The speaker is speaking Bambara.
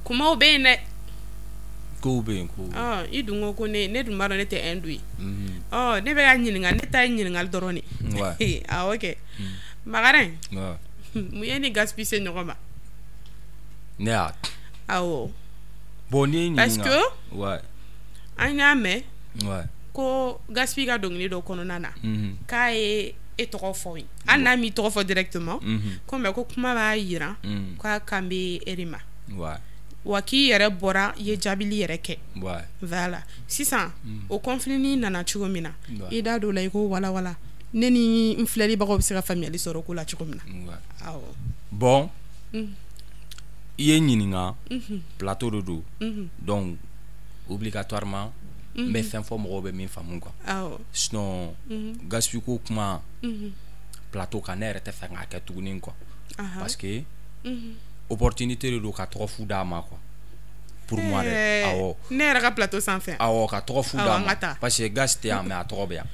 Kumaw bɛ yen dɛ. Kow bɛ yen, kow. Ɔ, i dun ko ko ne dun b'a dɔn ne tɛ hindu ye. Ɔ, ne bɛ ka ɲininka, ne ta ye ɲininkali dɔrɔn de. Awɔ kɛ, Makarin. Mun ye ni Gaspi se ɲɔgɔn ma? Ne y'a Awɔ. Bon, n'i ye ɲininka. Parce que an y'a mɛn ko Gaspi ka dɔnkili dɔ kɔnɔna na, k'a ye e tɔgɔ fɔ yen, hali n'a m'i tɔgɔ fɔ directement, ko mais ko kuma b'a yira k'a kan bɛ e de ma. Wa k'i yɛrɛ bɔra, i ye jaabili yɛrɛ kɛ. Voilà, sisan o conflit nana cogo min na, i da don o la, i k'o walawala, ne ni n filɛlibagaw bɛ se ka faamuyali sɔrɔ o ko la cogo min na. Awɔ. Bon, i ye n ɲininka, plateau de don, donc obligatoirement n bɛ fɛn fɔ mɔgɔw bɛ min faamu quoi. Sinon Gaspi ko kuma plateau kan, ne yɛrɛ tɛ fɛ k'a kɛ tuguni quoi, parce que opportunité de don ka tɔgɔ fu d'a ma quoi, pour moi dɛ, awɔ. Ne yɛrɛ ka plateau sanfɛ? Awɔ, ka tɔgɔ fu d'a ma, parce que Gas tɛ yan, mais a tɔgɔ bɛ yan.